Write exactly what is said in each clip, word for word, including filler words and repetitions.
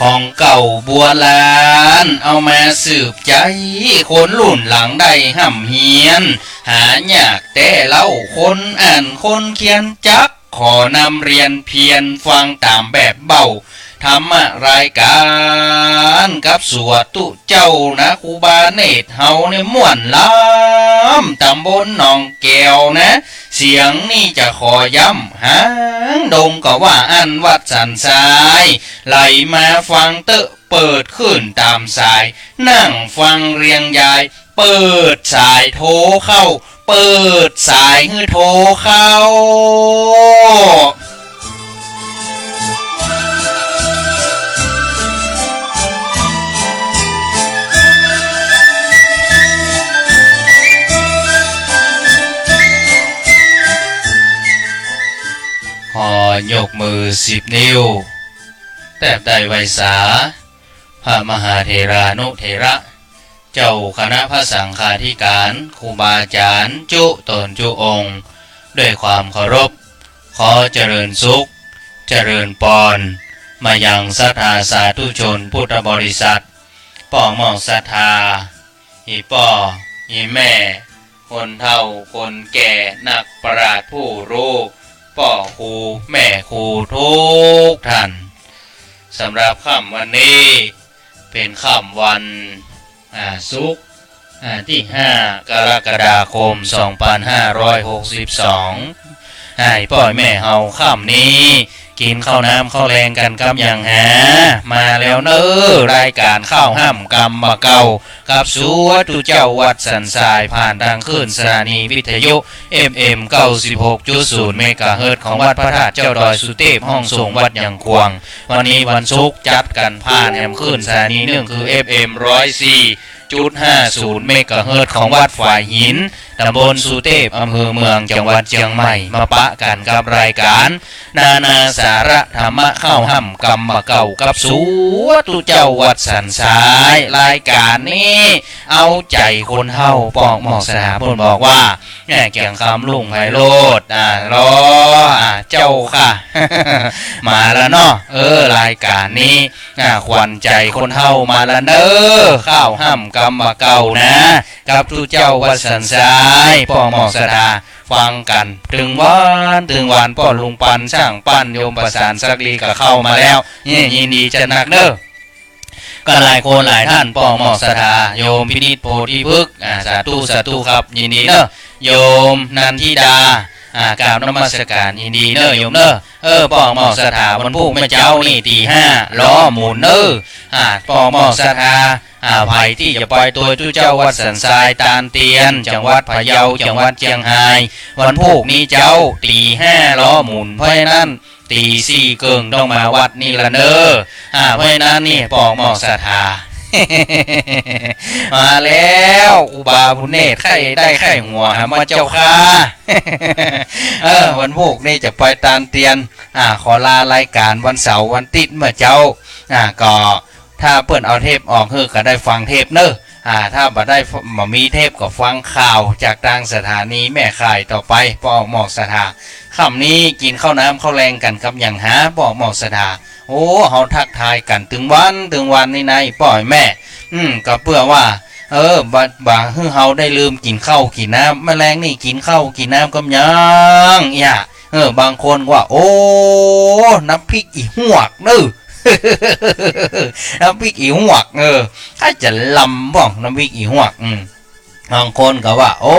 ของเก่าโบราณ เอามาสืบใจ๊คนรุ่นหลังได้ฮ่ำเฮียน หายากแต๊เล่า คนอ่านคนเขียนจัก ขอนำเรียนเพียรฟังต๋ามแบบเบ้า ธรรมะรายก๋านกับสัวตุ๊เจ้านะ ครูบาเนตรเฮาเนี่ยม่วนล้ำ ต๋ำบลหนองแก้วนะ เสียงนี่จะขอย้ำ หางดงก็ว่าอั้น วัดสันทราย ไหลมาฟังเต๊อะ เปิดคลื่นต๋ามสาย นั่งฟังเรียงยาย เปิดสายโทรเข้า เปิดสายหื้อโทรเข้า ขอยกมือสิบนิ้ว แตบได้ไหว้สา พระมหาเถรานุเถระ เจ้าคณะพระสังฆาธิการ ครูบาอาจารย์จุ๊ต๋นจุ๊องค์ ด้วยความเคารพ ขอเจริญสุข เจริญปอน มายังศรัทธาสาธุชนพุทธบริษัท ป้อหมอกศรัทธา อี่ป้อ อี่แม่ คนเฒ่า คนแก่ นักปราชญ์ผู้ฮู้ ป้อครู แม่ครู กู้ต้าน สำหรับค่ำวันนี้ เป๋นค่ำวัน อ่า ศุกร์ อ่า ตี้ห้า กรกฎาคม สองปันห้าร้อยหกสิบสอง หื้อป้อแม่เฮาค่ำนี้ กิ๋นข้าวน้ำข้าวแลงกั๋นกำอย่างหา มาแล้วเน่อ รายก๋านข้าวฮ่ำกำบ่าเก่า กับสัวตุ๊เจ้าวัดสันทราย ผ่านตางคลื่นสถานีวิทยุ เอฟเอ็ม เก้าสิบหกจุดศูนย์ เมกะเฮิรตซ์ ของวัดพระธาตุเจ้าดอยสุเตพ ห้องส่งวัดหยังขวาง วันนี้วันศุกร์ จัดกั๋นผ่านแหมคลื่นสถานีนึ่ง คือ เอฟเอ็ม ร้อยสี่จุดห้าศูนย์ เมกะเฮิรตซ์ ของวัดฝายหิน ต๋ำบลสุเตพ อำเภอเมือง จังหวัดเจียงใหม่ มาปะกั๋นกับรายก๋าน นานาสาระธรรมะ ข้าวฮ่ำกำบ่าเก่า กับสัวตุ๊เจ้าวัดสันทราย รายก๋านนี้ เอาใจ๋คนเฒ่า ป้อหมอกศรัทธาเปิ้นบอกว่า แม่เกียงคำลุงไพโรจน์ อ่า รอ อ่า เจ้าค่ะ มาแล้วเนาะ เออ รายก๋านนี้ อ่า ขวัญใจ๋คนเฒ่ามาแล้วเน่อ ข้าวฮ่ำกำบ่าเก่านะ กับตุ๊เจ้าวัดสันทราย ป้อหมอกศรัทธา ฟังกั๋นตึงวัน ตึงวัน ป้อลุงปัน ช่างปั้น โยมประสาน ศักดิ์ลี ก็เข้ามาแล้ว นี่ ยินดีจะนักเน่อ ก็หลายคนหลายต้าน ป้อหมอกศรัทธา โยมพินิจ โพธิพฤกษ์ อ่า สาธุ สาธุครับ ยินดีเน่อ โยมนันทิดา อ่า กราบนมัสก๋าน ยินดีเน่อ โยมเน่อ เออ ป้อหมอกศรัทธา วันพูกเมื่อเจ๊านี่ ตี๋ห้า ล้อหมุนเน่อ อ่า ป้อหมอกศรัทธา อ่า ใผตี้จะไปตวยตุ๊เจ้าวัดสันทราย ตานเตียน จังหวัดพะเยา จังหวัดเจียงฮาย วันพูกนี้เจ๊า ตี๋ห้า ล้อหมุน เพราะฉะนั้น ตี๋สี่เกิ่งต้องมาวัดนี่ละเน่อ อ่า เพราะฉะนั้นนี่ ป้อหมอกศรัทธา มาแล้ว ครูบาบุญเนตร ใค่ได้ใค่หัวหามาเจ้าค่ะ เออ วันพูกนี้จะไปตานเตียน อ่า ขอลารายก๋านวันเสาร์วันติ๊ดเมื่อเจ๊า อ่า ก็ ถ้าเปิ้นเอาเทปออกหื้อก็ได้ฟังเทปเน่อ อ่า ถ้าบ่ได้ บ่มีเทปก็ฟังข่าวจากตางสถานีแม่ข่ายต่อไป ป้อหมอกศรัทธา ค่ำนี้กิ๋นข้าวน้ำข้าวแลงกั๋นกำอย่างหา ป้อหมอกศรัทธา โอ้ เฮาทักทายกั๋นตึงวัน ตึงวันนี่นะ ป้อแม่ อืม ก็เปื้อว่า เออ บ่ บ่หื้อเฮาได้ลืมกิ๋นข้าวกิ๋นน้ำ แม่แลงนี่กิ๋นข้าวกิ๋นน้ำกำยัง เอี้ย เออ บางคนว่า โอ้ น้ำพริกอี่ฮวกเน่อ น้ำพริกอี่ฮวก เออ ถ้าจะลำบ้องน้ำพริกอี่ฮวก อืม บางคนก็ว่า โอ้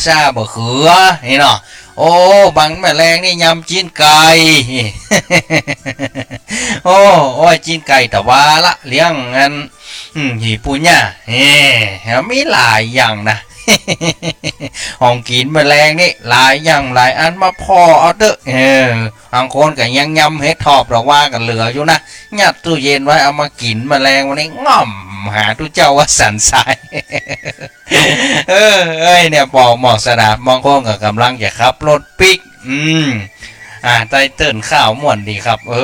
ซ่าบ่าเขือ นี่เนาะ โอ้ บางแม่แลงนี่ยำจิ๊นไก่ โอ้ โอ้ย จิ๊นไก่ตะวาละ เลี้ยงอัน อืม หีปูญา เฮ้ มีหลายอย่างนะ ของกิ๋นแม่แลงนี่ หลายอย่างหลายอันมาผ่อเอาเต๊อะ เออ บางคนก็ยังยำเห็ดถอบดอกว่ากั๋นเหลืออยู่นะ ยัดตู้เย็นไว้ เอามากิ๋นแม่แลงวันนี้ ง่อมหาตุ๊เจ้าวัดสันทราย เออ เอ้ย เนี่ย ป้อหมอกศรัทธา บางคนก็ก่ำลังจะขับรถปิ๊ก อืม อ่า ไตเติ้ลข้าวม่วนดีครับ เอ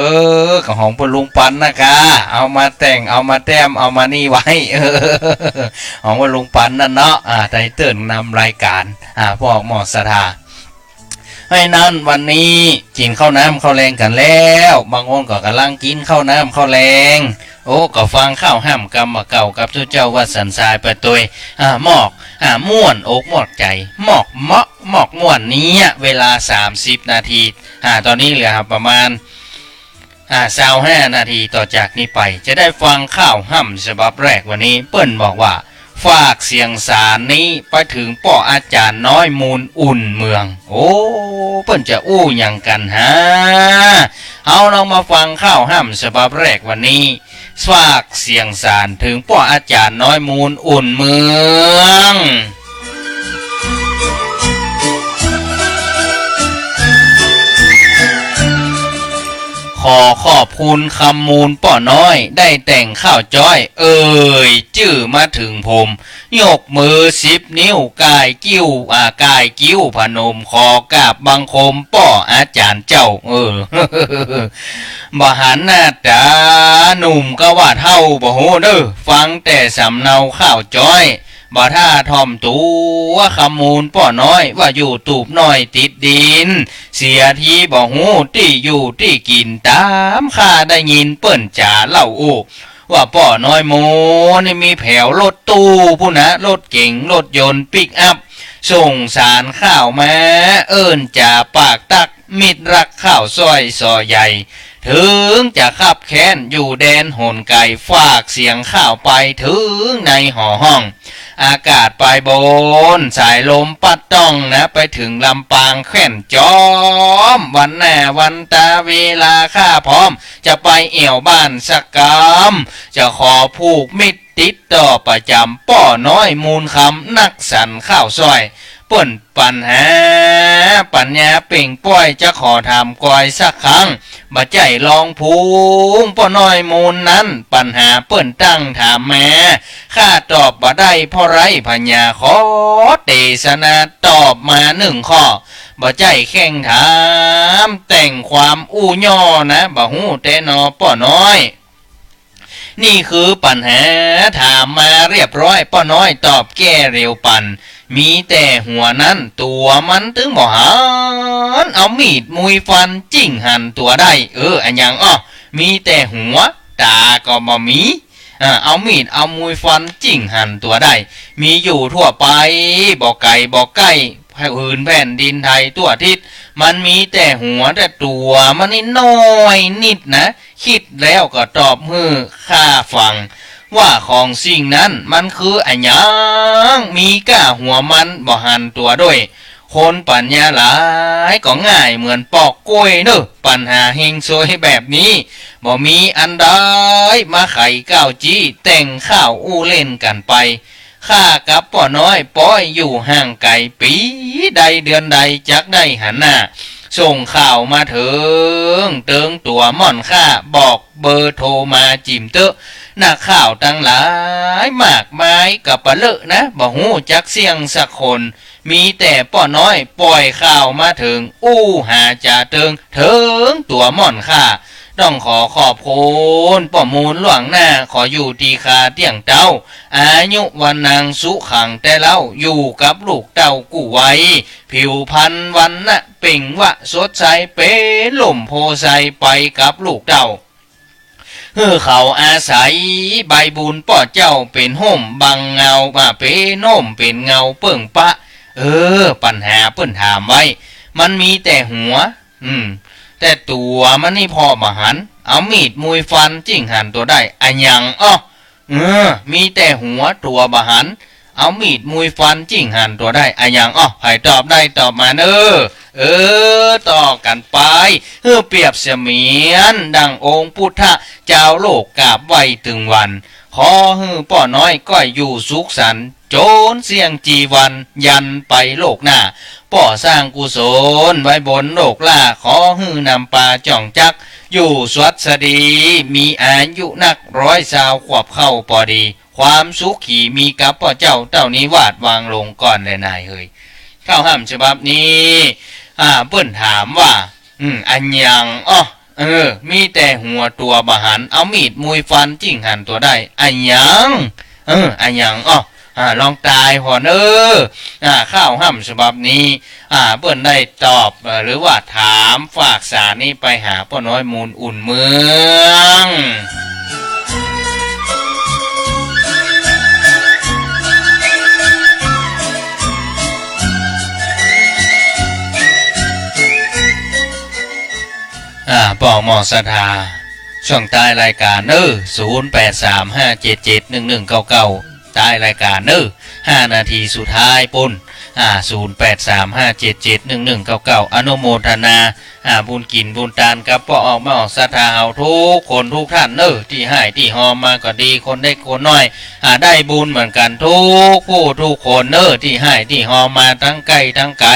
อ ก็ของป้อลุงปันนะกา เอามาแต่ง เอามาแต้ม เอามานี่ไว้ เออ ของป้อลุงปันนั่นเนาะ อ่า ไตเติ้ลนำรายก๋าน อ่า ป้อหมอกศรัทธา เพราะนั้นวันนี้กิ๋นข้าวน้ำข้าวแลงกั๋นแล้ว บางคนก็ก่ำลังกิ๋นข้าวน้ำข้าวแลง โอ้ ก็ฟังข้าวฮ่ำกำบ่าเก่ากับตุ๊เจ้าวัดสันทรายไปตวย อ่า มอก อ่า ม่วนอกม่วนใจ๋ มอกเมาะมอกม่วนเนี้ย เวลาสามสิบนาที อ่า ต๋อนนี้เหลือประมาณ อ่า ซาวห้านาทีต่อจากนี้ไป จะได้ฟังข้าวฮ่ำฉบับแรกวันนี้ เปิ้นบอกว่า ฝากเสียงสารนี้ไปเถิงป้ออาจ๋ารย์น้อยมูลอุ่นเมือง โอ้ เปิ้นจะอู้หยังกั๋นฮะ เฮาลองมาฟังข้าวฮ่ำฉบับแรกวันนี้ ฝากเสียงสารเถิงป้ออาจ๋ารย์น้อยมูลอุ่นเมือง ขอขอบคุณคำมูลป้อน้อย ได้แต่งข้าวจ๊อย เอ่ยจื้อมาเถิงผม ยกมือสิบนิ้ว ก๋ายกิ้ว อ่า ก๋ายกิ้วพนม ขอกราบบังคมป้ออาจ๋ารย์เจ้า เออ บ่หันหน้าต๋า หนุ่มกะว่าเฒ่าบ่ฮู้เน่อ ฟังแต่สำเนาข้าวจ๊อย บ่ถ้าถ่อมตั๋ว คำมูลป้อน้อย ว่าอยู่ตูบน้อยติดดิน เสียทีบ่ฮู้ตี้อยู่ตี้กิ๋น ต๋ามข้าได้ยินเปิ้นจ๋าเล่าอู้ ว่าป้อน้อยมูลนี่มีแผวรถตู้ปู้นนะ รถเก๋ง รถยนต์ปิกอัพ ส่งสารข้าวมา เอิ้นจ๋าปากตั๊ก มิตรฮักข้าวซ่อยซอใหญ่ เถิงจะคับแค้นอยู่แดนหนไก๋ ฝากเสียงข้าวไปเถิงในหอห้อง อากาศปายบน สายลมปั๊ดต้องนะ ไปเถิงลำปางแคว่นจ๊อม วันหน้าวันต๋าเวลาข้าพร้อม จะไปแอ่วบ้านสักกำ จะขอผูกมิตรติดต่อประจ๋ำ ป้อน้อยมูลคำ นักสันข้าวซ่อย เปิ้นปั๋นหาปั๋ญญาเป่งป้อย จะขอถามกอยสักครั้ง บ่ใจ้ลองพุง ป้อน้อยมูลนั้น ปั๋ญหาเปิ้นตั้งถามมา ข้าตอบบ่ได้เพราะไร้ปั๋ญญา ขอเตสนาตอบมานึ่งข้อ บ่ใจ้แข่งถาม แต่งความอู้ย่อนะ บ่ฮู้แต๊หนอป้อน้อย นี่คือปั๋ญหา ถามมาเรียบร้อย ป้อน้อยตอบแก้เร็วปัน มีแต่หัวนั้น ตั๋วมันตึงบ่หัน เอามีดมุยฟันจิ้งหันตั๋วได้ เออ อะหยังอ้อ มีแต่หัว ต๋าก็บ่มี อ่า เอามีดเอามุยฟันจิ้งหันตั๋วได้ มีอยู่ทั่วไป บ่ไก๋บ่ใก้ ผืนแผ่นดินไทยทั่วทิศ มันมีแต่หัว แต่ตั๋วมันนี่น้อยนิดนะ คิดแล้วก็ตอบหื้อข้าฟัง ว่าของสิ่งนั้นมันคืออะหยัง มีก้าหัวมันบ่หันตั๋วด้วย คนปั๋ญญาหลายก็ง่ายเหมือนปอกกล้วยเน่อ ปั๋ญหาเฮงซวยแบบนี้ บ่มีอันใดมาไขก้าวจี้ แต่งข้าวอู้เล่นกั๋นไป ข้ากับป้อน้อยป้อยอยู่ห่างไก๋ ปี๋ใดเดือนใดจักได้หันหน้า ส่งข่าวมาเถิง เติงตั๋วม่อนข้า บอกเบอร์โทรมาจิ่มเต๊อะ นักข่าวตังหลายมากมายก็ปะเลอะนะ บ่ฮู้จักเสี้ยงสักคน มีแต่ป้อน้อยป่อยข่าวมาเถิง อู้หาจ๋าเติง เถิงตั๋วม่อนข้า ต้องขอขอบคุณป้อมูลล่วงหน้า ขออยู่ตี้คาเตี้ยงเต๊า อายุวัณณังสุขัง แต่เล่าอยู่กับลูกเต้ากู้ไว้ ผิวพรรณวรรณะเปล่งวาดสดใส เป๋นล่มโพธิ์ไทรไปกับลูกเต้า หื้อเขาอาศัยใบบุญป้อเจ้าเป๋นฮ่มบังเงา ว่าเป๋นฮ่มเป๋นเงาเปิ้งปะ เออ ปั๋ญหาเปิ้นถามไว้ มันมีแต่หัว อืม แต่ตั๋วมันนี่ผ่อบ่หัน เอามีดมุยฟันจิ้งหันตั๋วได้ อะหยังอ้อ เออ มีแต่หัวตั๋วบ่หัน เอามีดมุยฟันจิ้งหันตั๋วได้ อะหยังอ้อ ใผตอบได้ตอบมาเน่อ เออ ต่อกั๋นไป หื้อเปรียบเสมียนดั่งองค์ปุทธะจาวโลกกราบไหว้ตึงวัน ขอหื้อป้อน้อยก้อยอยู่สุขสันต์ จ๋นเสี้ยงจีวันยันไปโลกหน้า ป้อสร้างกุศลไว้บนโลกล่า ขอหื้อนำปาจ่องจัก อยู่สวัสดี มีอายุนัก ร้อยซาวขวบเข้าปอดี ความสุขีมีกับป้อเจ้า เต้านี้วาดวางลงก่อนแลนายเหย ข้าวฮ่ำฉบับนี้ อ่า เปิ้นถามว่า อืม อะหยังอ้อ เออ มีแต่หัวตั๋วบ่หัน เอามีดมุยฟันจิ้งหันตั๋วได้ อะหยัง เออ อะหยังอ้อ อ่า ลองตายผ่อนเน่อ อ่า ข้าวห้ำฉบับนี้ อ่า เปิ้นได้ตอบ เอ่อ หรือว่าถามฝากสารนี้ไปหาป้อน้อยมูลอุ่นเมือง อ่า ป้อหมอศรัทธา ช่วงท้ายรายการเน่อ ศูนย์แปดสามห้าเจ็ดเจ็ดหนึ่งหนึ่งเก้าเก้า ท้ายรายการเน่อ ห้านาทีสุดท้ายปู้น อ่า ศูนย์แปดสามห้าเจ็ดเจ็ดหนึ่งหนึ่งเก้าเก้า อนุโมทนา อ่า บุญกิ๋นบุญตานกับป้อหมอศรัทธาเฮาทุกคนทุกท่านเน่อ ตี้ฮ่ายตี้ฮอมมาก็ดี คนเล็กคนน้อย อ่า ได้บุญเหมือนกั๋นทุกผู้ทุกคนเน่อ ตี้ฮ่ายตี้ฮอมมาตังใก้ตังไก๋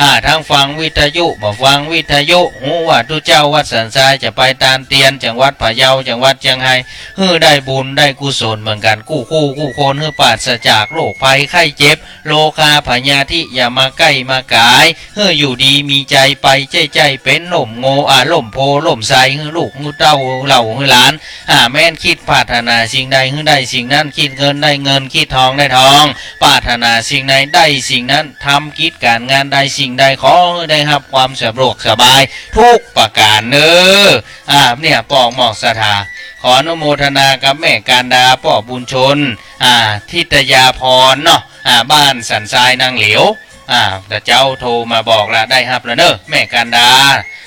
อ่า ตังฟังวิทยุ บ่ฟังวิทยุ ฮู้ว่าตุ๊เจ้าวัดสันทรายจะไปตานเตียน จังหวัดพะเยา จังหวัดเจียงไฮ้ หื้อได้บุญได้กุศลเหมือนกั๋นกู้คู่กู้คน หื้อปราศจากโรคภัยไข้เจ็บ โรคาพยาธิอย่ามาใก้มาก๋าย หื้ออยู่ดีมีใจ๋ไปใจ้ใจ้ เป๋นล่มโง่ อ่า ล่มโพธิ์ล่มไทร หื้อลูกหื้อเต้าเหล่าหื้อหลาน อ่า แม้นกึ๊ดปรารถนาสิ่งใดหื้อได้สิ่งนั้น กึ๊ดเงินได้เงิน กึ๊ดทองได้ทอง ปรารถนาสิ่งใดได้สิ่งนั้น ทำกิจก๋านงานใดสิ่งใดขอหื้อได้ฮับความสะดวกสบายทุกประก๋านเน่อ อ่า เนี่ย ป้อหมอศรัทธา ขออนุโมทนากับแม่กันดา ป้อบุญชน อ่า ทิตยาพรเนาะ อ่า บ้านสันทรายนางเหลียว อ่า ตะเจ๊าโทรมาบอกละ ได้ฮับแล้วเน่อ แม่กันดา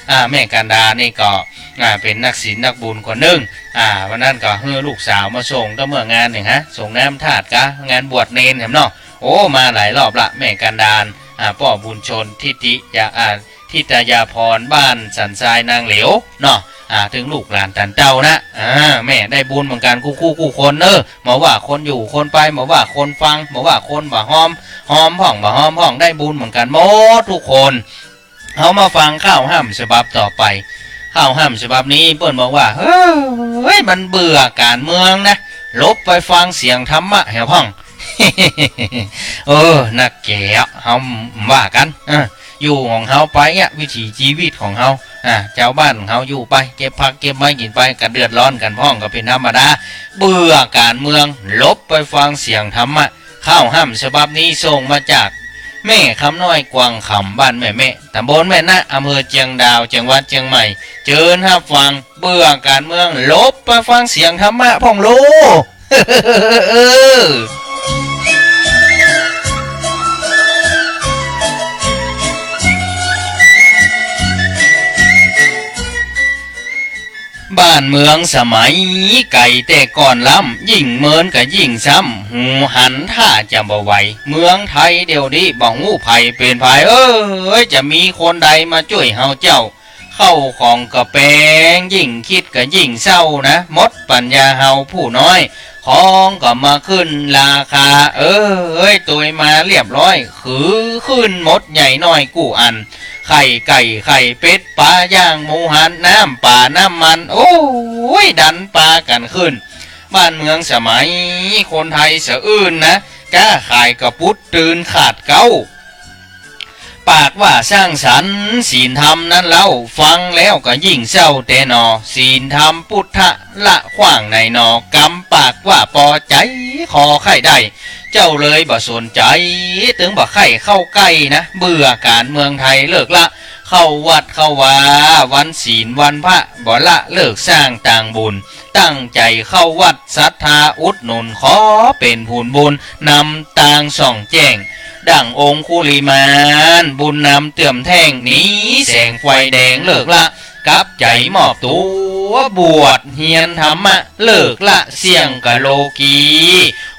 อ่า แม่กันดานี่ก็ อ่า เป๋นนักศีลนักบุญคนนึ่ง อ่า วันนั้นก็หื้อลูกสาวมาส่ง ก็เมื่องานนี่ฮะ ส่งน้ำธาตุกา งานบวชเณรแหมเนาะ โอ้ มาหลายรอบละ แม่กันดา อ่า ป้อบุญชน ทิตยา อ่า ทิตยาพร บ้านสันทรายนางเหลียวเนาะ อ่า ตึงลูกหลานตันเต้านะ อ่า แม่ได้บุญเหมือนกั๋นกู้คู่กู้คนเน่อ บ่ว่าคนอยู่คนไป บ่ว่าคนฟัง บ่ว่าคนบ่ฮอม ฮอมพ่องบ่ฮอมพ่อง ได้บุญเหมือนกั๋นหมดทุกคน เฮามาฟังข้าวห้ำฉบับต่อไป ข้าวห้ำฉบับนี้เปิ้นบอกว่า เฮ้ย มันเบื่อก๋านเมืองนะ หลบไปฟังเสียงธรรมะแหวพ่อง เออ นักแก่ เฮาว่ากั๋น เออ อยู่ของเฮาไปอะ วิถีชีวิตของเฮา อ่า จาวบ้านของเฮาอยู่ไป เก็บผักเก็บไม้กิ๋นไป ก็เดือดร้อนกั๋นพ่องก็เป๋นธรรมดา เบื่อก๋านเมือง หลบไปฟังเสียงธรรมะ ข้าวห้ำฉบับนี้ส่งมาจากแม่คำน้อยกวางคำ บ้านแม่แมะ ต๋ำบลแม่นะ อำเภอเจียงดาว จังหวัดเจียงใหม่ เจิญฮับฟัง เบื่อก๋านเมือง หลบไปฟังเสียงธรรมะพ่องโล บ้านเมืองสมัยไก่แต่ก่อนล้ำ ยิ่งเมินก็ยิ่งซ้ำ หูหันถ้าจะบ่ไหว เมืองไทยเดี๋ยวนี้บ่ฮู้ใผเป๋นใผ เอ้ย จะมีคนใดมาจ้วยเฮาเจ้า เข้าของก็แปง ยิ่งกึ๊ดก็ยิ่งเศร้านะ หมดปัญญาเฮาผู้น้อย ของก็มาขึ้นราคา เอ้ย ตวยมาเรียบร้อย คือขึ้นหมดใหญ่น้อยกู้อัน ไข่ไก่ไข่เป็ด ปลาย่าง หมูหัน น้ำปลาน้ำมัน โอ้ย ดันปากั๋นขึ้น บ้านเมืองสมัยคนไทยสะอื้นนะ ก๊าขายก็ปุ๊ดตื่นขาดเก๊า ปากว่าสร้างสรรค์ศีลธรรมนั้นเล่า ฟังแล้วก็ยิ่งเศร้าแต๊หนอ ศีลธรรมปุทธะละขว้างไหนหนอ กำปากว่าปอใจ๋ ขอใค่ได้ เจ้าเลยบ่สนใจ๋ ตึงบ่ใค่เข้าใก้นะ เบื่อก๋านเมืองไทยเลิกละ เข้าวัดเข้าวา วันศีลวันพระ บ่ละเลิกสร้างตางบุญ ตั้งใจ๋เข้าวัดศรัทธาอุดหนุน ขอเป๋นผลบุญนำตางส่องแจ้ง ดั่งองคุลิมาน บุญนำเติ่มแท่ง หนีแสงไฟแดงเลิกละ กลับใจ๋มอบตั๋วบวชเฮียนธรรมะ เลิกละเสี่ยงกะโลกี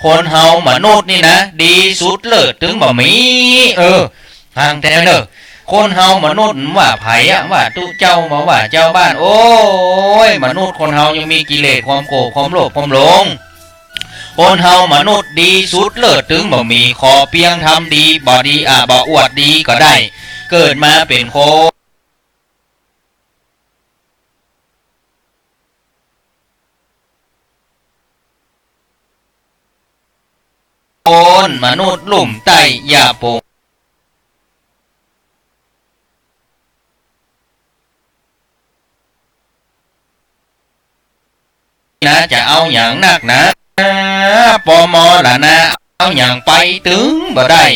คนเฮามนุษย์นี่นะ ดีสุดเลิศตึงบ่มี เออ ฟังแต๊เน่อ คนเฮามนุษย์ว่าใผอะ ว่าตุ๊เจ้าบ่ว่าจาวบ้าน โอ้ย มนุษย์คนเฮายังมีกิเลสความโกรธความโลภความหลง คนเฮามนุษย์ดีสุดเลิศตึงบ่มี ขอเปียงทำดี บ่ดีอะ บ่อวดดีก็ได้ เกิดมาเป๋นคน คนมนุษย์ลุ่มใต้อย่าปงนะ จะเอาหยังนักหนา ปมละนะ แล้วยังไปตึงบ่ได้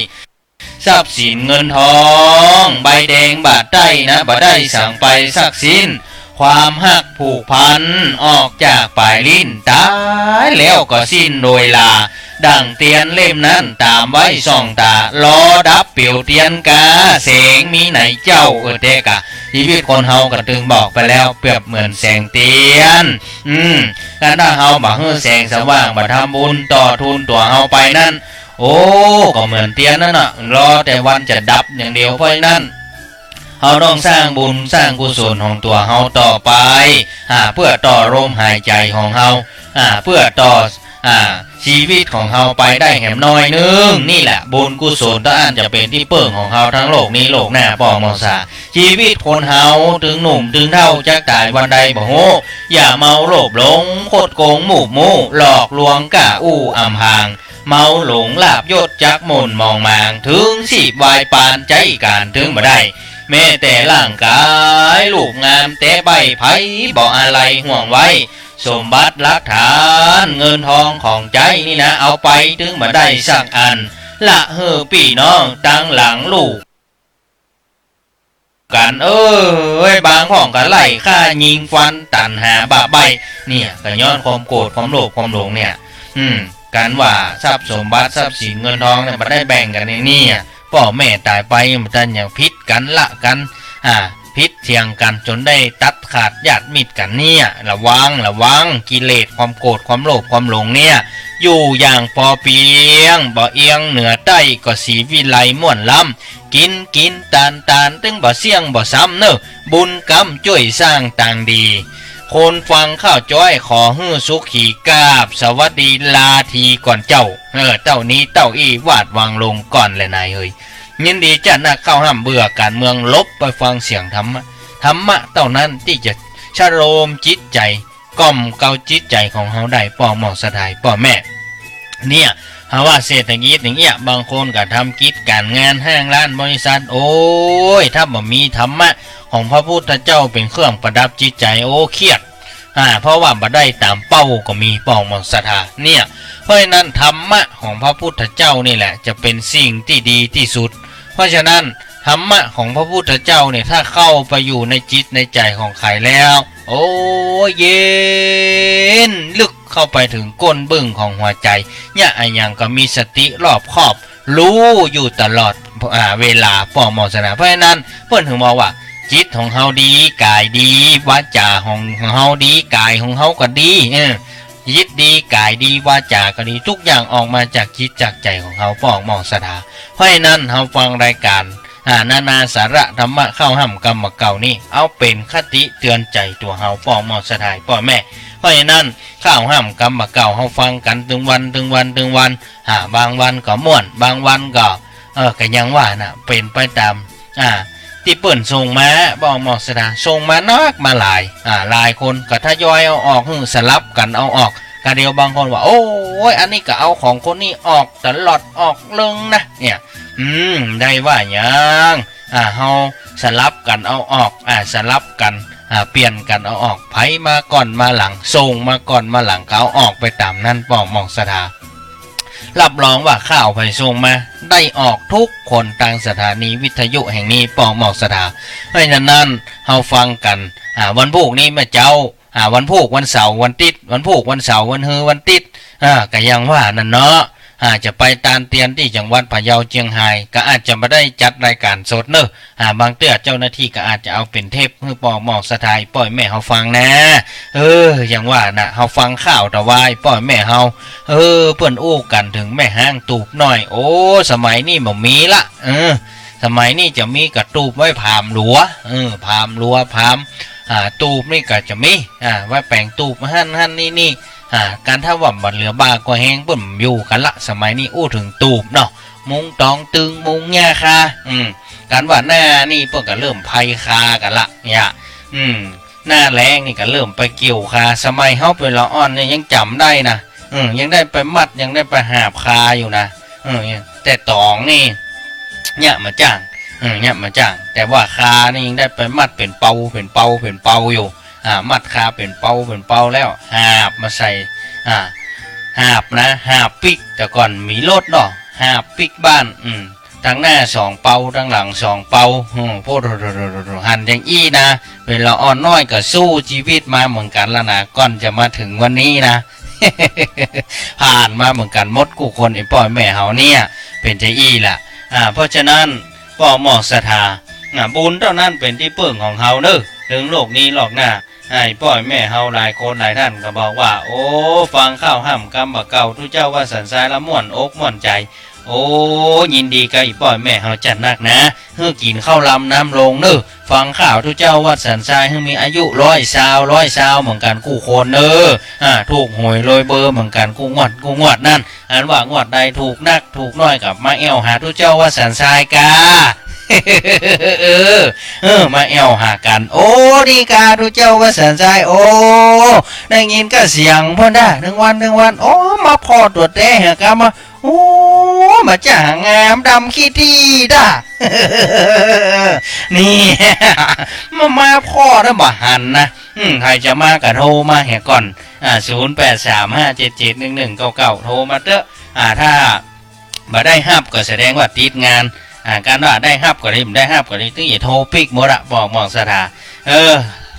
ทรัพย์สินเงินทอง ใบแดงบาทใต้นะ บ่ได้สังไปสักสิ้น ความฮักผูกพัน ออกจากป๋ายลิ้น ต๋ายแล้วก็สิ้นโดยลา ดั่งเตียนเล่มนั้น ต๋ามไว้ส่องต๋า รอดับเปลวเตียนกา แสงมีไหนเจ้า เออ แต่กะ ชีวิตคนเฮาก็ตึงบอกไปแล้ว เปรียบเหมือนแสงเตียน อืม ถ้าเฮาบ่หื้อแสงสว่าง บ่ทำบุญต่อทูนตั๋วเฮาไปนั้น โอ้ ก็เหมือนเตียนนั้นน่ะ รอแต่วันจะดับอย่างเดียว เพราะฉะนั้น เฮาต้องสร้างบุญสร้างกุศลของตั๋วเฮาต่อไป อ่า เพื่อต่อลมหายใจ๋ของเฮา อ่า เพื่อต่อ อ่า ชีวิตของเฮาไปได้แหมหน้อยนึ่ง นี่แหละบุญกุศลตะอั้นจะเป๋นตี้เปิ้งของเฮาทั้งโลกนี้โลกหน้า ป้อมองศา ชีวิตคนเฮาตึงหนุ่มตึงเฒ่าจักต๋ายวันใดบ่ฮู้ อย่าเมาโลภหลง คดโกงมูกมู่ หลอกลวงก้าอู้อำพราง เมาหลงลาภยศจักหม่นหมองหมาง ถึงชีพวายปานใจ๊ก๋านตึงบ่ได้ แม้แต่ร่างก๋ายรูปงามแต๊ใบ้ ใผบ่อาลัยห่วงไว้ สมบัติหลักฐานเงินทองของใจ๊นี่นะ เอาไปตึงบ่ได้สักอัน ละหื้อปี้น้องตังหลังลูก กั๋น เอ้ย บางพ่องก็ไล่ฆ่ายิงฟัน ตัณหาบ้าใบ้ เนี่ย ก็ย้อนความโกรธความโลภความหลงเนี่ย อืม กั๋นว่าทรัพย์สมบัติทรัพย์สินเงินทองเนี่ย บ่ได้แบ่งกั๋นในเนี่ย ป้อแม่ต๋ายไป บ่ตันอย่างผิดกั๋นละกั๋น อ่า ผิดเถียงกั๋นจ๋นได้ตัดขาดญาติมิตรกั๋นเนี่ย ระวัง ระวัง กิเลสความโกรธความโลภความหลงเนี่ย อยู่อย่างปอเปียง บ่เอียงเหนือใต้ ก็ศรีวิไลม่วนล้ำ กิ๋นกิ๋นตานตาน ตึงบ่เสี้ยงบ่ซ้ำเน่อ บุญกรรมจ้วยสร้างตางดี คนฟังข้าวจ้อยขอหื้อสุขี กราบสวัสดีลาทีก่อนเจ้า เออ เต้านี้เต้าอี้วาดวางลงก่อนแลนายเฮย ยินดีจ้านักข้าวห้ามเบื่อก๋านเมือง หลบไปฟังเสียงธรรมะ ธรรมะเต้านั้นตี้จะชโลมจิตใจ๋ กล่อมเกลาจิตใจ๋ของเฮาได้ ป้อมองศรัทธาป้อแม่ เนี่ย หาว่าเศรษฐกิจอย่างเงี้ย บางคนก็ทำกิจก๋านงาน ห้างร้านบริษัท โอ้ย ถ้าบ่มีธรรมะของพระพุทธเจ้าเป๋นเครื่องประดับจิตใจ๋ โอ้ เครียด อ่า เพราะว่าบ่ได้ต๋ามเป้าก็มี ป้อมองศรัทธา เนี่ย เพราะฉะนั้นธรรมะของพระพุทธเจ้านี่แหละจะเป๋นสิ่งตี้ดีตี้สุด เพราะฉะนั้นธรรมะของพระพุทธเจ้าเนี่ย ถ้าเข้าไปอยู่ในจิตในใจ๋ของใครแล้ว โอ้ เย็นลึกเข้าไปเถิงก้นบึ้งของหัวใจ๋ เนี่ย อะหยังก็มีสติรอบคอบ ฮู้อยู่ตลอด อ่า เวลา ป้อมองศรัทธา เพราะฉะนั้น เปิ้นเถิงบอกว่า จิตของเฮาดี ก๋ายดี วาจ๋าของ ของเฮาดี ก๋ายของเฮาก็ดี เออ จิตดี ก๋ายดี วาจ๋าก็ดี ทุกอย่างออกมาจากจิตจากใจ๋ของเฮา ป้อมองศรัทธา เพราะฉะนั้นเฮาฟังรายก๋าน อ่า นานาสาระธรรมะข้าวห้ามกำบ่าเก่านี่ เอาเป๋นคติเตือนใจ๋ตั๋วเฮา ป้อมองศรัทธาป้อแม่ เพราะฉะนั้นข้าวห้ามกำบ่าเก่าเฮาฟังกั๋นตึงวัน ตึงวัน ตึงวัน อ่า บางวันก็ม่วน บางวันก็ เออ ก็ยังว่าน่ะ เป๋นไปต๋าม อ่า ตี้เปิ้นส่งมา ป้อมองศรัทธา ส่งมานักมาหลาย อ่า หลายคนก็ทยอยเอาออก หื้อสลับกั๋นเอาออก กะเดียวบางคนว่า โอ้ย อันนี้ก็เอาของคนนี้ออกตลอด ออกเลิงนะ เนี่ย อืม ได้ว่าหยัง อ่า เฮาสลับกั๋นเอาออก อ่า สลับกั๋น อ่า เปลี่ยนกั๋นเอาออก ใผมาก่อนมาหลัง ส่งมาก่อนมาหลังก็เอาออกไปต๋ามนั้น ป้อมองศรัทธา รับรองว่าข้าวใผส่งมา ได้ออกทุกคนตางสถานีวิทยุแห่งนี้ ป้อมองศรัทธา เพราะฉะนั้นเฮาฟังกั๋น อ่า วันพูกนี้แม่เจ้า อ่า วันพูก วันเสาร์ วันติ๊ด วันพูก วันเสาร์ วันฮือ วันติ๊ด อ่า ก็ยังว่านั่นเนาะ อ่า จะไปตานเตียนตี้จังหวัดพะเยา เจียงฮาย ก็อาจจะบ่ได้จัดรายก๋านสดเนาะ อ่า บางเตื้อเจ้าหน้าตี้ก็อาจจะเอาเป๋นเทปหื้อป้อมองศรัทธาป้อแม่เฮาฟังนะ เออ ยังว่าน่ะ เฮาฟังข้าวตะวายป้อแม่เฮา เออ เปิ้นอู้กั๋นเถิงแม่ฮ้างตูบน้อย โอ้ สมัยนี้บ่มีละ เออ สมัยนี้จะมีก็ตูบไว้ผามหลัว เออ ผามหลัว ผาม อ่า ตูบนี่ก็จะมี อ่า ไว้แป๋งตูบหั้นหั้นนี่นี่ อ่า ก๋านถ้าว่าบ่เหลือบ่าก็แฮง เปิ้นอยู่กั๋นละ สมัยนี้อู้เถิงตูบเนาะ มุงตองตึง มุงหญ้าคา อืม ก๋านว่าหน้านี่เปิ้นก็เริ่มไพคากั๋นละ เนี่ย อืม หน้าแล้งนี่ก็เริ่มไปเกี่ยวคา สมัยเฮาเป๋นละอ่อนเนี่ยยังจ๋ำได้นะ อืม ยังได้ไปมัด ยังได้ไปหาบคาอยู่นะ อืม แต่ตองนี่ เยียะมาจ้าง อืม เยียะมาจ้าง แต่ว่าคานี่ยังได้ไปมัดเป๋นเปา เป๋นเปา เป๋นเปาอยู่ อ่า มัดคาเป๋นเปา เป๋นเปาแล้ว หาบมาใส่ อ่า หาบนะ หาบปิ๊ก แต่ก่อนมีรถเนาะ หาบปิ๊กบ้าน อืม ตังหน้าสองเปา ตังหลังสองเปา อืม โพด หันอย่างอี้นะ เป๋นละอ่อนน้อยก็สู้จีวิตมาเหมือนกั๋นละนะ ก่อนจะมาเถิงวันนี้นะ ผ่านมาเหมือนกั๋นหมดกู้คน ไอ้ป้อแม่เฮาเนี่ย เป๋นจาอี้ละ อ่า เพราะฉะนั้น ป้อหมอศรัทธา อ่า บุญเต้านั้นเป๋นตี้เปิ้งของเฮาเน่อ เถิงโลกนี้โลกหน้า ไอ้ป้อแม่เฮาหลายคนหลายต้านก็บอกว่า โอ้ ฟังข่าวห้ำกำบ่าเก่า ตุ๊เจ้าวัดสันทรายละม่วนอกม่วนใจ๋ โอ้ ยินดีกับไอ้ป้อแม่เฮาจัดนักนะ หื้อกิ๋นข้าวลำน้ำลงเน่อ ฟังข่าวตุ๊เจ้าวัดสันทราย หื้อมีอายุร้อยซาว ร้อยซาวเหมือนกั๋นกู้คนเน่อ อ่า ถูกหวยรวยเบอร์เหมือนกั๋นกู้งวด กู้งวดนั้น อันว่างวดใดถูกนักถูกน้อยก็มาแอ่วหาตุ๊เจ้าวัดสันทรายกา เออ เออ มาแอ่วหากั๋น โอ้ ดีกาตุ๊เจ้าวัดสันทราย โอ้ ได้ยินก้าเสียงเปิ้นด้า นึ่งวันนึ่งวัน โอ้ มาผ่อตั๋วแต๊หากามา โอ้ มาจ้างามดำขี้ตี้ด้า นี่ มา มาผ่อแล้วบ่หันนะ อืม ใผจะมาก็โทรมาเหียก่อน อ่า ศูนย์แปดสามห้าเจ็ดเจ็ดหนึ่งหนึ่งเก้าเก้า โทรมาเต๊อะ อ่า ถ้าบ่ได้ฮับก็แสดงว่าติดงาน อ่า การว่าได้ฮับก็ดี บ่ได้ฮับก็ดี ตึงจะโทรปิ๊กหมดอะ ป้อหมอศรัทธา เออ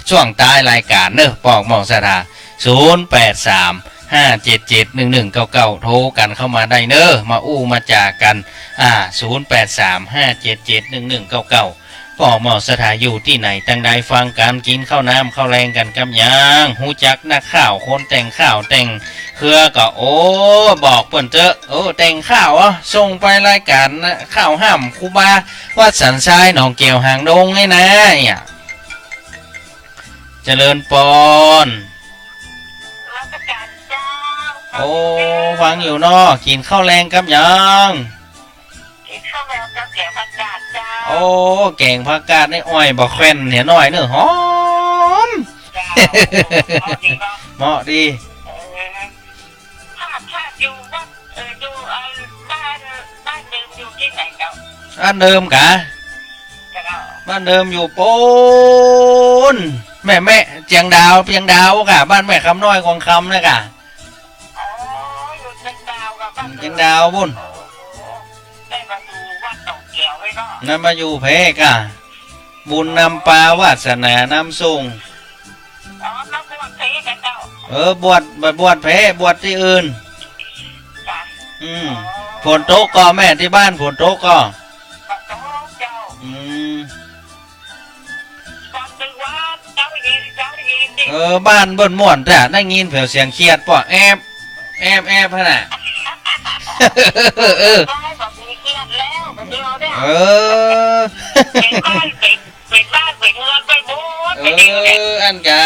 ช่วงต๊ายรายก๋านเน่อ ป้อหมอศรัทธา ศูนย์แปดสามห้าเจ็ดเจ็ดหนึ่งหนึ่งเก้าเก้า โทรกั๋นเข้ามาได้เน่อ มาอู้มาจ๋ากั๋น อ่า ศูนย์แปดสามห้าเจ็ดเจ็ดหนึ่งหนึ่งเก้าเก้า ป้อหมอศรัทธาอยู่ตี้ไหนตังใดฟังกั๋น กิ๋นข้าวน้ำข้าวแลงกั๋นกำยัง ฮู้จักนักข่าวคนแต่งข่าวแต่งเครือก็ โอ้ บอกเปิ้นเต๊อะ โอ้ แต่งข่าวเหรอ ส่งไปรายก๋านนะ ข่าวห้ำครูบาวัดสันทรายหนองแก้วหางดงนี่นะ เนี่ย เจริญปอน นมัสก๋านเจ้า โอ้ ฟังอยู่เนาะ กิ๋นข้าวแลงกำยัง กิ๋นข้าวแลงกับแก๋งผักกาดเจ้า โอ้ แก๋งผักกาดนี่อ้อยบ่แคว่นเหียน้อยเน่อ หอม เจ้า เหมาะดีเนาะ เหมาะดี เออ ถ้า ถ้าอยู่วัด เออ อยู่ เออ บ้าน บ้านเดิมอยู่ตี้ไหนเจ้า บ้านเดิมกา เจ้า บ้านเดิมอยู่ปู๊น แม่ แม่เจียงดาว เจียงดาวกา บ้านแม่คำน้อยกองคำนะกา อ๋อ อยู่เจียงดาวกา บ้านเดิม เจียงดาวปู๊น โอ้ ได้มาอยู่วัดหนองแก้วไว้เนาะ นั้นมาอยู่แพร่กา บุญนำปาวาสนานำส่ง อ๋อ มาบวชแพร่กาเจ้า เออ บวช บ่บวชแพร่ บวชตี้อื่น จ้ะ อืม อ๋อ ฝนตกก่อแม่ ตี้บ้านฝนตกก่อ ฝนตกเจ้า อืม ตอนกลางวันเช้าเย็น เช้าเย็นนี่ เออ บ้านเปิ้นม่วนแต๊ ได้ยินแผวเสียงเขียดป้อ แอบ แอบ แอบหั้นน่ะ เออ เออ เป๋นบ้าน เป๋น เป๋นบ้าน เป๋นเมืองไปหมด เป๋นตี้แหละ เออ อั้นกา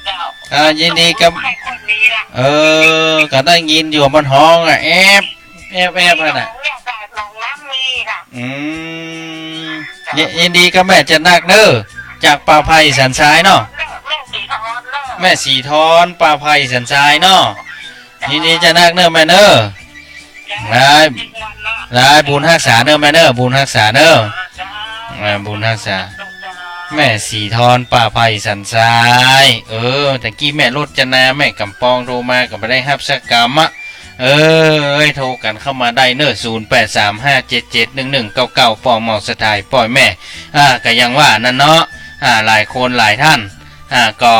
เจ้า อ่า ยินดีกับ ใครคนนี้ล่ะ เออ ก็ได้ยินอยู่มันฮ้องอะ แอบ แอบ แอบหั้นน่ะ มีหนองเนี่ยค่ะ หนองน้ำมีค่ะ อืม ยิน ยินดีกับแม่จันนักเน่อ จากป่าไผ่สันทรายเนาะ แม่สีทอนเน่อ แม่สีทอน ป่าไผ่สันทรายเนาะ ยินดีจันนักเน่อแม่เน่อ หลาย หลายบุญฮักษาเน่อแม่เน่อ บุญฮักษาเน่อ อ่า บุญฮักษา แม่สีทอน ป่าไผ่สันทราย เออ ตะกี้แม่รจนา แม่กำปองโทรมาก็บ่ได้ฮับสักกำอะ เออ เอ้ย โทรกั๋นเข้ามาได้เน่อ ศูนย์แปดสามห้าเจ็ดเจ็ดหนึ่งหนึ่งเก้าเก้า ป้อหมอศรัทธา ป้อแม่ อ่า ก็อย่างว่านั้นเนาะ อ่า หลายคนหลายต้าน อ่า ก็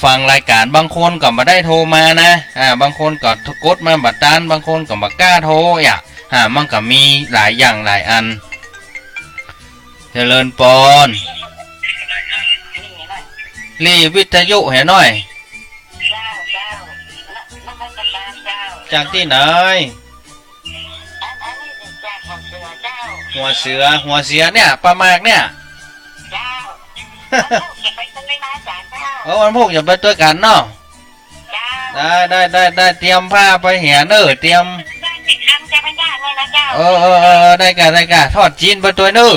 ฟังรายก๋าน บางคนก็บ่ได้โทรมานะ อ่า บางคนก็กดมาบ่ตัน บางคนก็บ่กล้าโทรอะ อ่า มันก็มีหลายอย่างหลายอัน เจริญปอน ลี่วิทยุเหียน้อย เจ้า เจ้า นมัสก๋านเจ้า จากตี้ไหน อัน อันนี้จากหัวเสือเจ้า หัวเสือ หัวเสือเนี่ย ป่าหมากเนี่ย เจ้า วันพุธจะไปตวยมาจ๋าเจ้า เออ วันพุธจะไปตวยกั๋นเนาะ เจ้า ได้ ได้ ได้ ได้ เตรียมผ้าไปเหียเน่อ เตรียม ได้สิบครั้งจะไม่ยากเลยนะเจ้า เออ เออ เออ ได้กา ได้กา ทอดจีนไปตวยเน่อ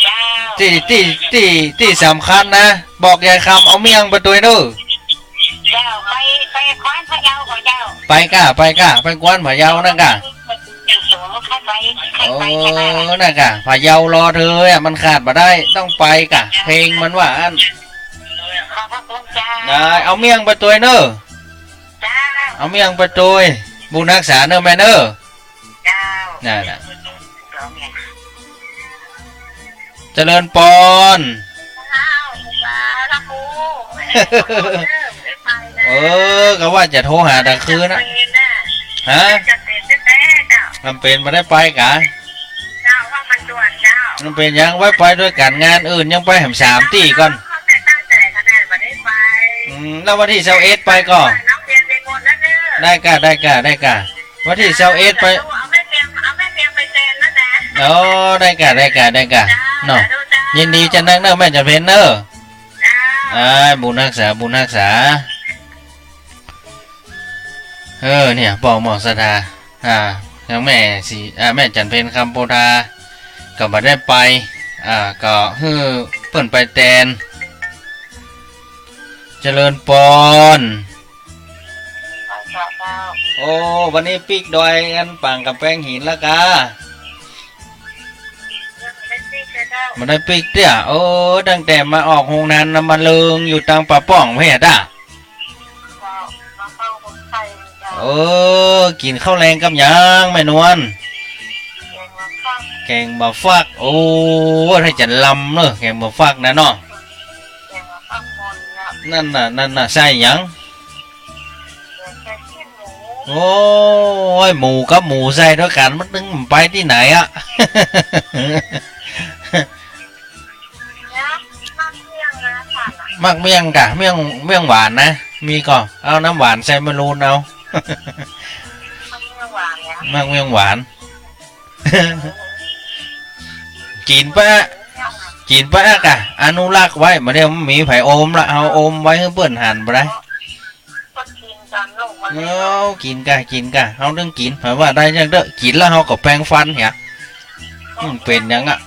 เจ้า ตี้ ตี้ ตี้ ตี้สำคัญนะ บอกยายคำเอาเมี่ยงไปตวยเน่อ เจ้า ไป ไปกว้านพะเยาก่อเจ้า ไปก้า ไปก้า ไปกว้านพะเยานั่นก้า อยู่สูง ใครไป ใครไป ใครมา เออ นั่นก้า พะเยารอเธออะ มันขาดบ่ได้ ต้องไปก้า เพลงมันว่าอั้น ขอบพระคุณเจ้า ได้ เอาเมี่ยงไปตวยเน่อ เจ้า เอาเมี่ยงไปตวย บุญฮักษาเน่อแม่เน่อ เจ้า นั่นน่ะ เจ้าเมี่ยง เจริญปอน เจ้า พระครู เออ ก็ว่าจะโทรหาตางคืนนะ จำเป็นนะ ฮะ จำเป็นแต๊ๆ เจ้า จำเป็นบ่ได้ไปกะ เจ้า ว่ามันด่วนเจ้า มันเป๋นหยัง ไว้ไปตวยกั๋น งานอื่นยังไปแหมสามตี้ก่อน เขาแต่ตั้งใจ๋ขนาดบ่ได้ไป อืม แล้ววันตี้ซาวเอ็ดไปก่อ น้องเรียนไปหมดแล้วเน่อ ได้ก่ะ ได้ก่ะ ได้ก่ะ วันตี้ซาวเอ็ดไป เอาแม่เปียง เอาแม่เปียงไปแตนแล้วนะ อ๋อ ได้ก่ะ ได้ก่ะ ได้ก่ะ เจ้า เนาะ เจ้า ยินดีจานักเน่อแม่จันเพ็ญเน่อ เจ้า อ่า บุญฮักษา บุญฮักษา เออ เนี่ย ป้อหมอกศรัทธา อ่า ยังแม่ศรี อ่า แม่จันเพ็ญคำโพธา ก็บ่ได้ไป อ่า ก็หื้อเปิ้นไปแตน เจริญปอน โอ้ วันนี้ปิ๊กดอยอันปางก๋ำแปงหินละกา บ่ได้ปิ๊กเตี้ย โอ้ ตั้งแต่มาออกโฮงงานน้ำมันเริงอยู่ตางป่าป้องเพ่อะ เออ กิ๋นข้าวแลงกับหยังแม่นวล แกงบ่าฟัก โอ้ ถ้าจะลำเนอะ แกงบ่าฟักนะเนาะ นั่นน่ะ นั่นน่ะ ใส่หยัง โอ้ย หมูกับหมูใส่ตวยกั๋น มันตึงไปตี้ไหนอะ มักเมี่ยงก่ะ เมี่ยง เมี่ยงหวานนะ มีก่อ เอาน้ำหวานใส่มะรูนเอา มักเมี่ยงหวาน กิ๋นปะ กิ๋นปะก่ะ อนุรักษ์ไว้ บ่าเดี่ยวมีใผอมละ เฮาอมไว้หื้อเปิ้นหันบ่ได้ เอ้า กิ๋นก่ะ กิ๋นก่ะ เฮาต้องกิ๋น ใผว่าได้ยังเต๊อะ กิ๋นแล้วเฮาก็แปรงฟันเหีย อืม เป๋นหยังอะ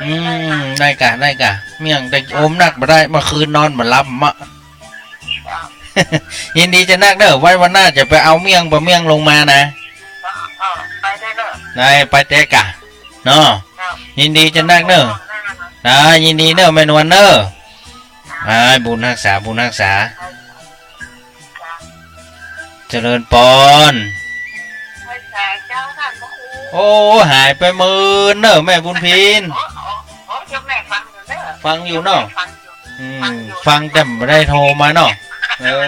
อืม ได้ก่ะ ได้ก่ะ เมี่ยงแต่อมนักบ่ได้ เมื่อคืนนอนบ่หลับมะ ยินดีจานักเน่อ ไว้วันหน้าจะไปเอาเมี่ยง ปะเมี่ยงลงมานะ ได้ ไปแต๊ก่ะ เนาะ ยินดีจานักเน่อ ได้ ยินดีเน่อแม่นวลเน่อ ได้ บุญฮักษา บุญฮักษา เจริญปอน โอ้ หายไปเมินเน่อแม่บุญพิน ฟังอยู่เนาะ อืม ฟังแต่บ่ได้โทรมาเนาะ เออ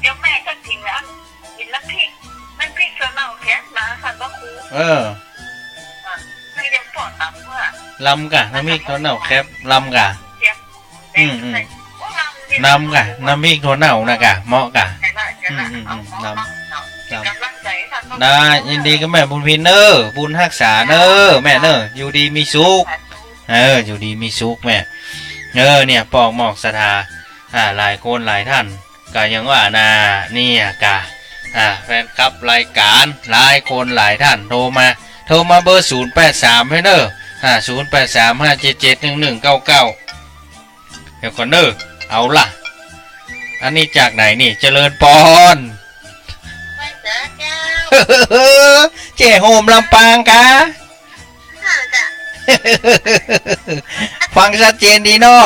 เดี๋ยวแม่ก็กิ๋นแล้ว กิ๋นน้ำพริก น้ำพริกถั่วเน่าแคบมาค่ะพระครู เออ อ่ะ ไม่ได้ปอดตำเมื่อ ลำก่ะ น้ำพริกถั่วเน่าแคบ ลำก่ะ อืม อืม ลำก่ะ น้ำพริกถั่วเน่านะก่ะ เหมาะก่ะ อืม อืม อืม ลำ ลำ ได้ ยินดีกับแม่บุญพินเน่อ บุญฮักษาเน่อ แม่เน่อ อยู่ดีมีสุข เออ อยู่ดีมีสุขแม่ เออ เนี่ย ป้อหมอกศรัทธา อ่า หลายคนหลายท่าน ก็ยังว่านะ เนี่ยก่ะ อ่า แฟนคลับรายก๋าน หลายคนหลายท่านโทรมา โทรมาเบอร์ศูนย์แปดสามให้เน่อ อ่า ศูนย์แปดสาม ห้าเจ็ดเจ็ด หนึ่งหนึ่งเก้าเก้า เดี๋ยวก่อนเน่อ เอาล่ะ อันนี้จากไหนนี่ เจริญปอน เจ้โฮมลำปางกะ ฟังชัดเจนดีเนาะ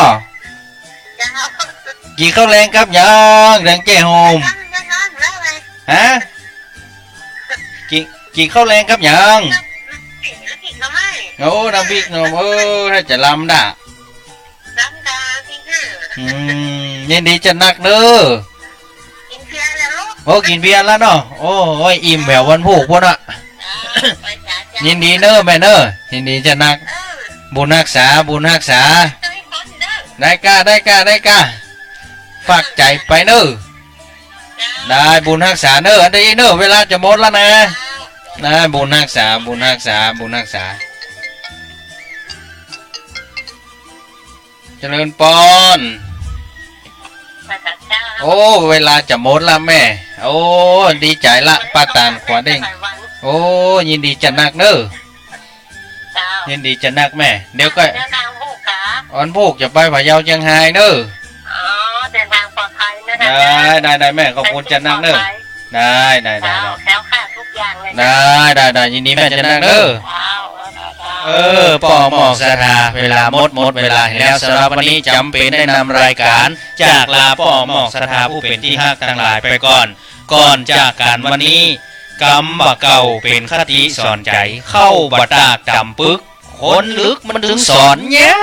กิ๋นข้าวแลงกับหยัง ดังเจ้โฮม ฮะ กิ๋น กิ๋นข้าวแลงกับหยัง โอ้ น้ำพริกหน่อไม้ เออ ถ้าจะลำด่ะ อืม ยินดีจานักเน่อ กิ๋นเบียร์แล้วลูก โอ้ กิ๋นเบียร์แล้วเนาะ โอ้ย อิ่มแหวววันพูกปู้นน่ะ ยินดีเน่อแม่เน่อ ยินดีจานัก บุญฮักษา บุญฮักษา ได้ก่ะ ได้ก่ะ ได้ก่ะ ฝากใจ๋ไปเน่อ ได้ บุญฮักษาเน่อ อันนี้เน่อ เวลาจะหมดแล้วนะ ได้ บุญฮักษา บุญฮักษา บุญฮักษา เจริญปอน โอ้ เวลาจะหมดละแม่ โอ้ ดีใจ๋ละ ป้าตานขวัญเด้ง โอ้ ยินดีจานักเน่อ ยินดีจานักแม่ เดี๋ยวก็ เดินทางผูกขา อันผูกจะไปพะเยาเจียงฮายเน่อ อ๋อ เดินทางปลอดภัยนะคะ ได้ ได้ ได้แม่ ขอบคุณจานักเน่อ ได้ ได้ ได้ ได้ แคล้วคลาดทุกอย่างเลยนะ ได้ ได้ ได้ ยินดีแม่จานักเน่อ เจ้า เจ้า เออ ป้อหมอกศรัทธา เวลาหมด หมดเวลาแล้ว สำหรับวันนี้จ๋ำเป๋นได้นำรายก๋านจากลาป้อหมอกศรัทธาผู้เป๋นตี้ฮักตังหลายไปก่อน ก่อนจากกั๋นวันนี้ กำบ่าเก่าเป๋นคติสอนใจ๋ เข้าบ่าตากจ๋ำปึก คนลึกมันตึงสอนยา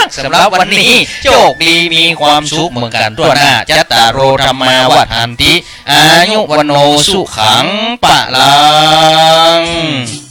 ก สำหรับวันนี้ โจคดีมีความสุขเมืองกั๋นทั่วหน้า จัตตาโร ธัมมา วัฑฒันติ อายุ วัณโณ สุขัง พะลัง